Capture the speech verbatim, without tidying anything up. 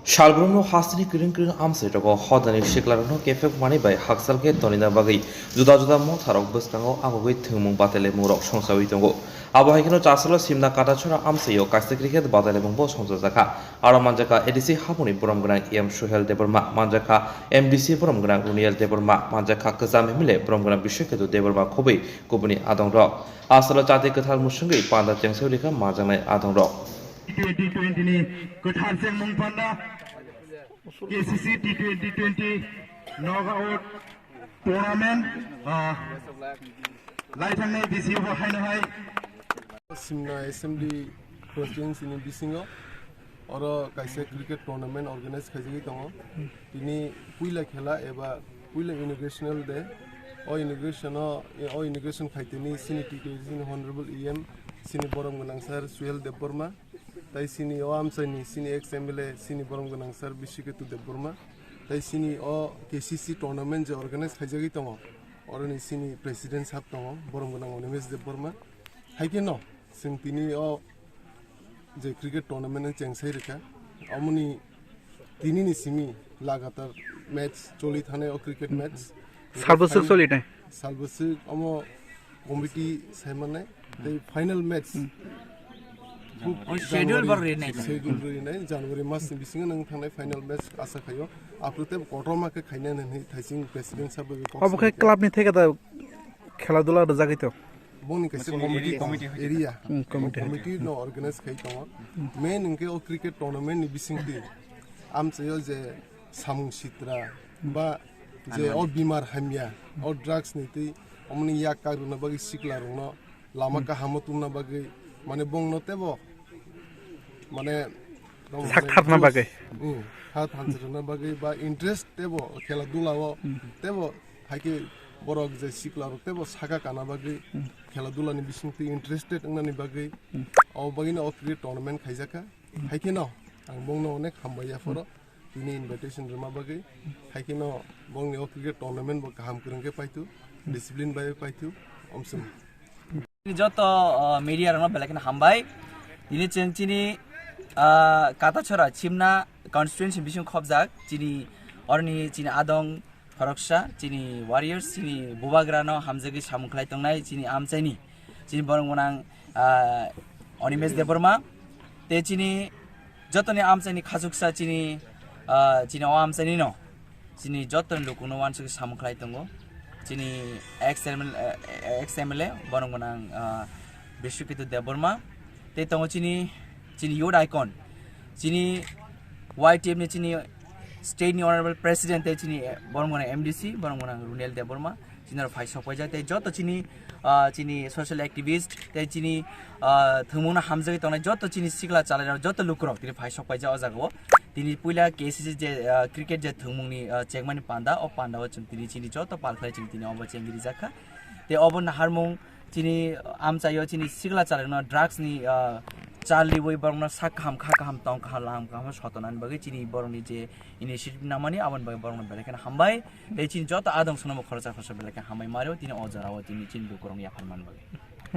Salbrumno hasteni kwrwng kwrwng amchairogo hodani siklarokno kephek manwi bai hakchal khe tonina bagwi juda juda motharok bwskango amugwi thwngmung batailaimung rok songchawi tongo. Abo hai kheno Chasalo Simna Katachola amchaio kaisa cricket batailaimung bo songchajakha. Aro manjakha A D C haboni borom gwnang E M Suhel Debbarma, manjakha M D C borom gwnang Runiel Debbarma, manjakha kwcham M L A borom gwnang Biswaketu Debbarma khobwi kubuni adongrok. Asalo chati kwthar musungwi panda chengsawi rikha manjaknai adongrok. Twenty twenty ni kwthar chengmung panda K C C T twenty twenty knockout tournament, ah, laithangnai bisi bo haino hai. Simna Assembly Constituency ni bisingo oro kaisa cricket tournament organize khaijagwi tongo. Tini puila khela eba puila inaugurational day. O inauguration o, o inauguration khaitini sini T T A C ni Honorable E M, sini borom gwnang sir Suhel Debbarma, tai sini o amchaini sini ex M L A sini borom gwnang sir Biswaketu Debbarma, tai sini o K C C tournament je organize khaijagwi tongo, oroni sini president sab tongo, borom gwnang Animesh Debbarma. Hai kheno chwng tini o je cricket tournament no chengsai rikha, omoni tini ni simi lagatar match choli thanai o cricket match. Sal bwswk choli nai? Sal bwswk omo committee sai mannai. Tei final match. Hmm. Khub O schedule January, bo rinai. Schedule rinai, January mas ni bisingo nang thangnai final match asa khaio. Aphuru tei kotorma khe khainai hinwi thaising president sabo kok Obo khe sai kha. Club ni theke da khela dula rwjagwi to. Boni kaisa Boni committee area, tong, committee. Area. Hmm, committee. Committee no organize khai tongo. Main hwnkhe o cricket tournament ni bisingtwi amchaio je samung sitra ba je Ano. O bimar hamya, o drugs ni twi omoni yak kak rwna bagwi sikla rokno lama Hmm. kahamo tubna bagwi, mane bongno tebo, mane Sak tharna bagwi. Hmm, ha thansa rwna bagwi ba interest tebo khela dula o Hmm. tebo hai khe borok je sikla rok tebo saka kana bagwi Hmm. khela dula ni bising twi interested wngnani bagwi Hmm. o bagwi no o cricket tournament khaijakha. Hai kheno ang bongno onek hambai ya phoro tini invitation rwma bagwi. Hai kheno bongni o cricket tournament bo kaham kwrwng khe paithu, discipline bai paithu, omswng. Joto, uh, media rokno belai kheno hambai. Tini chwng chini, uh, Katachola Simna constituency bising khobjak chini oroni chini adong khoroksa, chini warriors, chini bubagrano hamjagwi samung khlai tongnai, chini amchaini, chini borok gwnang, ah, Animesh Debbarma, tei chini jotoni amchaini khachuksa chini, ah, chini o amchaini no, chini jotoni lukungno uansugwi samung khlai tongo, chini ex M L A, ex M L A borok gwnang, ah, Biswaketu Debbarma, tei tongo chini, chini youth icon, chini Y T F ni chini state ni honorable president tei chini, eh, borok gwnang M D C, borok gwnang Runiel Debbarma, chini oro phai sok paijak tei joto chini, ah, chini social activist tei chini, ah, thwngmungno hamjagwi tongnai joto chini sikla chalairok joto lukurok tini phai sok paijak o jagao. Tini puila K C C je, ah, cricket je thwngmungni, ah, chengmani panda, o panda o chwng tini chini joto pal khlai chwng tini obo chengwi rijakha. Tei obo naharmung chini amchaio chini sikla chalairokno drugs ni, ah, charliwi borokno sak kaham, kha kaham, tong kaham, lam kaham sotonani bagwi chini borokni je initiative namani aboni bagwi borokno belai kheno hambai. Tei chini joto adong sono bo khoroksa khoroksa belai khe hambai mario tini o jorao tini chini lukurokno yaphar man bagwi.